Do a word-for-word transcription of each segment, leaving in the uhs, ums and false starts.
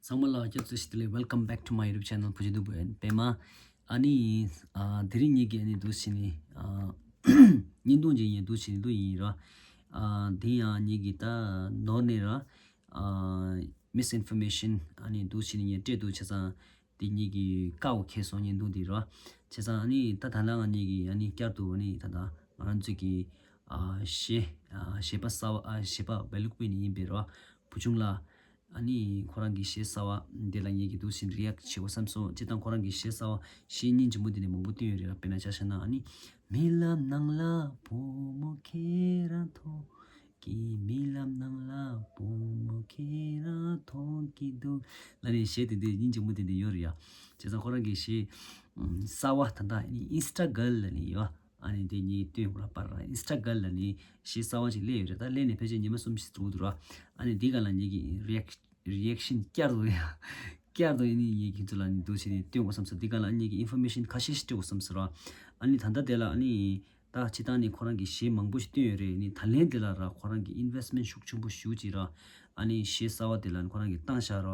ཚང་མ་ལ་སྐྱབས་བཅོལ་ཞུ་བདེ་ལེགས། Welcome back to my YouTube channel. བུ་ཆུང་དུ་བུ་ཨན་པད་མ། ཨ་ནི་ཨ་དེ་རིང་ངེད་ཀྱི་ཨ་ནི་འདུག་བྱས་ནས་ཨ་བརྙན་ཐུང་ཅིག་ཡིན། འདུག་བྱས་ནས་འདུག་ཡིན་ར། ཨ་དེ་ཡང་ངེད་ཀྱི་ད་ནོར་ནས་ར། ཨ་misinformation ཨ་ནི་འདུག་བྱས་ནས་ངས་སྤྲད་འདུག་བྱས་ཙང་དེ་ངེད་ཀྱི་ཀའོ་ཁེ་སོང་བརྙན་ཐུང་དེ་ར། བྱས་ཙང་ཨ་ནི་ད་ད་ལྟ་ང་ངེད་ཀྱི་ཨ་ནི་བསྐྱར་དུ་ཨ་ནི་ད་ལྟ་ང་རང་ཚོ་གི་ཨ་གཞས་ཨ་གཞས་པ་གསར་བ་ཨ་གཞས་པ་བེ་ལུག་པེ་ནས་ཡིན་པའི་ར། བུ་ཆུང་ལགས། ཨ་ནི་ཁོ་རང་གི་གཞས་གསར་བ་འདི་ལ་ངེད་ཀྱིས་འདུག་བྱས་react་བྱེད་དགོས་བསམ་སོང་། སྤྱིར་བཏང་ཁོ་རང་གི་གཞས་གསར་བ་གཞས་སྙིང་རྗེ་མོ་འདི་ནས་མང་པོ་བཏོན་ཡོད་རེད་ལ། དཔེར་ན་ཆ་བཞག་ན་ཨ་ནི། རྨི་ལམ་ནང་ལ་བུ་མོ་ཁྱེད་རང་མཐོང་གི། རྨི་ལམ་ནང་ལ་བུ་མོ་ཁྱེད་རང་མཐོང་གི་འདུག་ལ་ནི་གཞས་དེ་འདྲ་སྙིང་རྗེ་མོ་དེ་འདྲ་ཡོད་རེད་ཡ། བྱས་ཙང་ཁོ་རང་གི་གཞས་ཨམ་གསར་བ་ད་ལྟ་ཨ་ནི་Insta Girl་ལ་ནི་ཡོད། ཨ་ནི་དེ་གཉིས་སྟོན་དགོས་ར་པར་ར། Insta Girl་ལ་ནི་གཞས་གསར་བ་ཅིག་སླེབས་ཡོད་རེད། ད་སླེབས་ནས་ཕལ་ཆེར་ཉི་མ་གསུམ་བཞི་འགྲོ་འདུག་ར། ཨ་ནི་འདི་ག་ལ་ངེད་ཀྱི་react- reaction་བསྐྱར་དུ་ཡ། བསྐྱར་དུ་ཡིན་ནི་ངེད་ཀྱི་ཚོ་ལ་ནི་འདུག་བྱས་ནས་སྟོན་དགོས་བསམ་སོང་། འདི་ག་ལ་ངེད་ཀྱི་information་ཁ་ཤས་ཤིག་སྤྲད་དགོས་བསམ་སོང་ར། ཨ་ནི་ད་ལྟ་དེ་ལ་ཨ་ནི་ད་སྤྱིར་བཏང་ནི་ཁོ་རང་གི་གཞས་མང་པོ་ཞིག་བཏོན་ཡོད་རེད། ནི་ད་ལན་དེ་ལ་ར་ཁོ་རང་གི་investment་ཤུགས་ཆེན་པོ་ཞེ་ཅིག་ར། ཨ་ནི་གཞས་གསར་བ་དེ་ལ་ཁོ་རང་གིས་བཏང་བཞག་ར།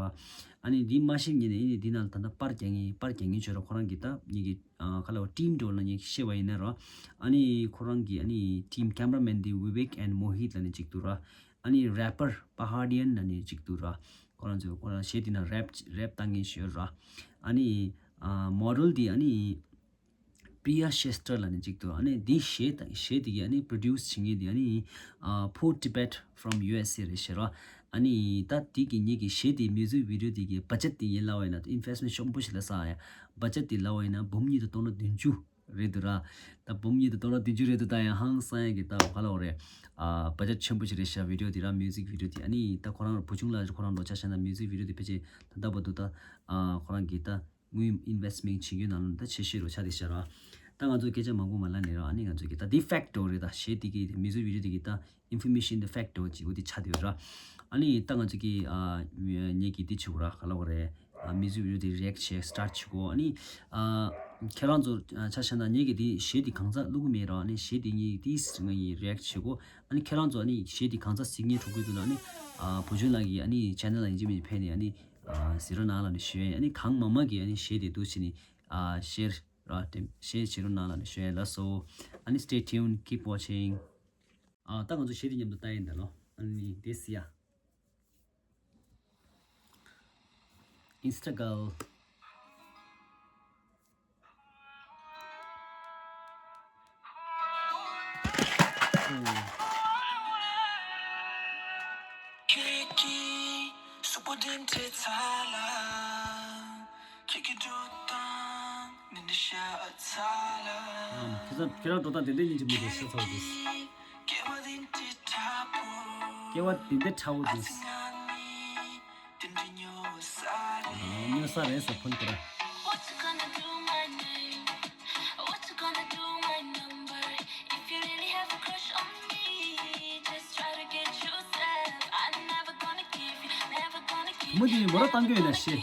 ཨ་ནི་འདི་མ་ཤེས་ཉིན་ནས་ཨ་ནི་འདི་ནང་ད་ལྟ་པར་རྒྱག་མཁན་པར་རྒྱག་མཁན་བྱོས་ར། ཁོ་རང་གིས་ད་ངེད་ཀྱི་ཨ་ག་ལ་བ་team་འདྲ་བོ་ལ་ངས་བཤད་པ་ཡིན་ན་ར། ཨ་ནི་ཁོ་རང་གི་ཨ་ནི་team cameraman་འདི་Vivek and Mohit་ལ་ནི་གཅིག་འདུག་ར། ཨ་ནི་rapper Pahadian་ལ་ནི་གཅིག་འདུག་ར། ཁོ་རང་ཚོ་ཁོ་རང་གཞས་འདི་ནང་rap rap་བཏང་མཁན་ཞིག་ཡོད་ར། ཨ་ནི་ཨ་model་འདི་ཨ་ནི་Priya Shrestha་ལ་ནི་གཅིག་འདུག་ཨ་ནི་འདི་གཞས་དང་གཞས་འདི་གི་ཨ་ནི་produce་བྱེད་མཁན་འདི་ཨ་ནི་ཨ་Poor Tibet from U S A་རེད་ཤག་ར། ཨ་ནི་ད་འདི་གི་ངེད་ཀྱི་གཞས་འདི་music video་འདི་གི་budget་འདི་ངས་ལབ་པ་ཡིན་ན་investment་ཤོག་པོ་ཞིག་ལ་བསགས་ཡ། budget་འདི་ལབ་པ་ཡིན་ན་འབུམ་གཉིས་དང་སྟོང་ཕྲག་བདུན་ཅུ་རེད་འདུག་ར། ད་འབུམ་གཉིས་དང་སྟོང་ཕྲག་བདུན་ཅུ་རེད་འདུག་ད་ཡང་ཧང་སང་ཡ་གི་ད་ག་ལ་བ་རེད། ཨ་budget་ཆེན་པོ་ཞིག་རེད་ཤག་video་འདི་ར། music video་འདི་ཨ་ནི་ད་ཁོ་རང་བུ་ཆུང་ལགས་ཁོ་རང་ལོ་ཆ་བཞག་ན་music video་འདི་ཕལ་ཆེར་ད་ལྟ་བར་དུ་ད་ཨ་ཁོ་རང་གི་ད་དངུལ་investment་བྱེད་རྒྱུ་ནང་ལ་ད་ཆེ་ཤོས་རུ་ཆགས་བསྡད་ཤག་ར། ད་ང་ཚོ་སྐད་ཆ་མང་པོ་མ་ལབ་ནས་ར། ཨ་ནི་ང་ཚོ་གི་ད་འདི་fact་རེད། ད་གཞས་འདི་གི་music video་འདི་གི་ད་information་འདི་fact་རེད་ཅིག་འོ་འདི་ཆགས་བསྡད་ཡོད་ར། ཨ་ནི་ད་ང་ཚོ་གི་ཨ་ངེད་ཀྱི་འདི་བྱེད་དགོས་ར། ག་ལ་བ་རེད། ཨ་music video་འདི་react་བྱེད་start་བྱེད་དགོས། ཨ་ནི་ཨ་ཁྱེད་རང་ཚོ་ཨ་ཆ་བཞག་ན་ངེད་ཀྱི་འདི་གཞས་འདི་གང་ཚ་བླུག་གི་མེད་ར། ཨ་ནི་གཞས་འདི་ངེད་ཀྱི་འདི་ང་ཡི་react་བྱེད་དགོས། ཨ་ནི་ཁྱེད་རང་ཚོ་ཨ་ནི་གཞས་འདི་གང་ཚ་གཟིགས་མཁན་འགྲོ་གི་འདུག་ན་ཨ་ནི་ཨ་བུ་ཆུང་ལགས་ཀྱི་ཨ་ནི་channel་ལ་ཡིན་གཅིག་མིན་གཅིག་ཕེབས་ནས་ཨ་ནི་ཨ་གཟིགས་རོགས་གནང་ལབ་ནས་ཞུ་ཡ་ཡིན། ཨ་ནི་གང་མང་མང་གིས་ཨ་ནི་གཞས་དེ་འདུག་བྱས་ནས་ཨ་share་ར་དེ་share་བྱེད་རོགས་གནང་ལབ་ནས་ཞུ་ཡ་ཡིན། ལགས་སོ། ཨ་ནི་stay tuned, keep watching. ཨ་ད་ང་ཚོ་གཞས་དེ་མཉམ་དུ་ལྟ་ཡིན་ད་ལོ། ཨ་ནི་དེ་སི་ཡ། Insta Girl. ཁྱེད་ཚོ་ཁྱེད་རང་འགྲོ་སྟངས་དེ་འདྲ་ཡིན་གྱི་མི་འདུག་ཤ་ཚ་བ་འདུག་སྐྱེ་བ་དེ་འདྲ་ཁྲ་བོ་འདུག་ཉོ་ས་རེད་ས་ཕོན་ཁོ་ར། མོ་དེ་མོ་ར་བཏང་གི་ཡོད་ན་ཤེས།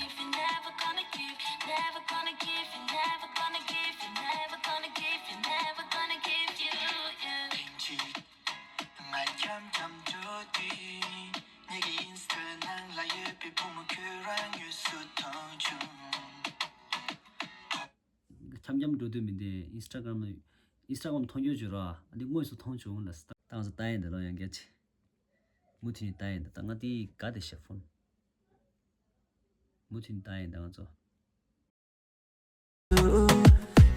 འཁྱམ་འཁྱམ་འགྲོ་དུས་མི་འདི་Instagram་ལ་Instagram་མཐོང་རྒྱུ་བྱོས་ར། ཨ་འདི་དངོས་སུ་མཐོང་བྱུང་ལ་ད་ང་ཚོ་ལྟ་ཡིན་འདི་ལོ་ཡང་སྐད་ཆ། མུ་མཐུད་ནས་ལྟ་ཡིན་འདི་ད་ང་འདི་དགའ་བསྡད་ཤག་ཕོན། མུ་མཐུད་ནས་ལྟ་ཡིན་འདི་ང་ཚོ།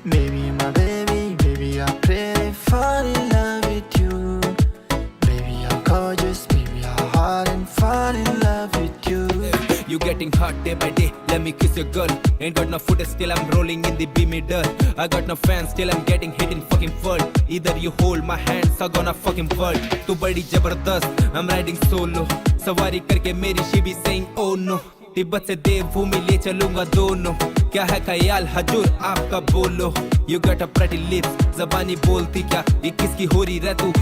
Baby, my baby, baby, I pray fall in love with you. Baby, you're gorgeous, baby, I heart and fall in love with you. You getting hot day by day, let me kiss your girl. Ain't got no footage, still I'm rolling in the beamer. I got no fans, still I'm getting hit in fucking world. Either you hold my hands, I gonna fucking world. तू बड़ी जबरदस्त, I'm riding solo. सवारी करके मेरी she be saying, oh no. Tibet से देवभूमि ले चलूंगा दोनों। क्या है ख्याल हजूर आपका बोलो। You got a pretty lips, जबानी बोलती क्या, ये किसकी हो रही रे तू।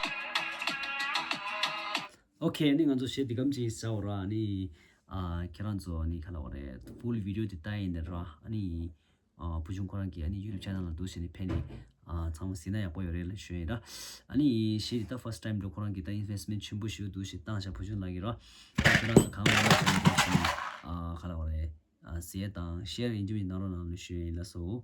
Okay, ཨ་ནི་ང་ཚོ་གཞས་འདི་གམ་ཅིག་ཟ་འོ་ར། ཨ་ནི་ཨ་ཁྱེད་རང་ཚོ་ཨ་ནི་ག་ལ་འོ་རེད། Full video་འདི་ལྟ་ཡིན་ནི་ར། ཨ་ནི་ཨ་བུ་ཆུང་ཁོ་རང་གི་ཨ་ནི་YouTube channel་ལ་འདུག་ཟེར་ནས་ཕེབས་ནས་ཨ་ཚང་མ་གཟིགས་ན་ཡག་པོ་ཡོད་རེད་ལབ་ཞུ་ཡིན་ར། ཨ་ནི་གཞས་འདི་ད་first time་འགྲོ་ཁོ་རང་གི་ད་investment་ཆེན་པོ་ཞིག་འདུག་ཞེས་བཏང་བཞག་བུ་ཆུང་ལགས་ཀྱིས་ར། ཁྱེད་རང་ཚོ་གང་མང་མང་ཞིག་འདུག་ཟེར་ནས་ཨ་ག་ལ་འོ་རེད། མཛད་དང་ཤེར་ཡིན་རྒྱུ་ཡིན་གནང་རོགས་གནང་ལ་ཞུ་ཡིན་ལགས་སོ།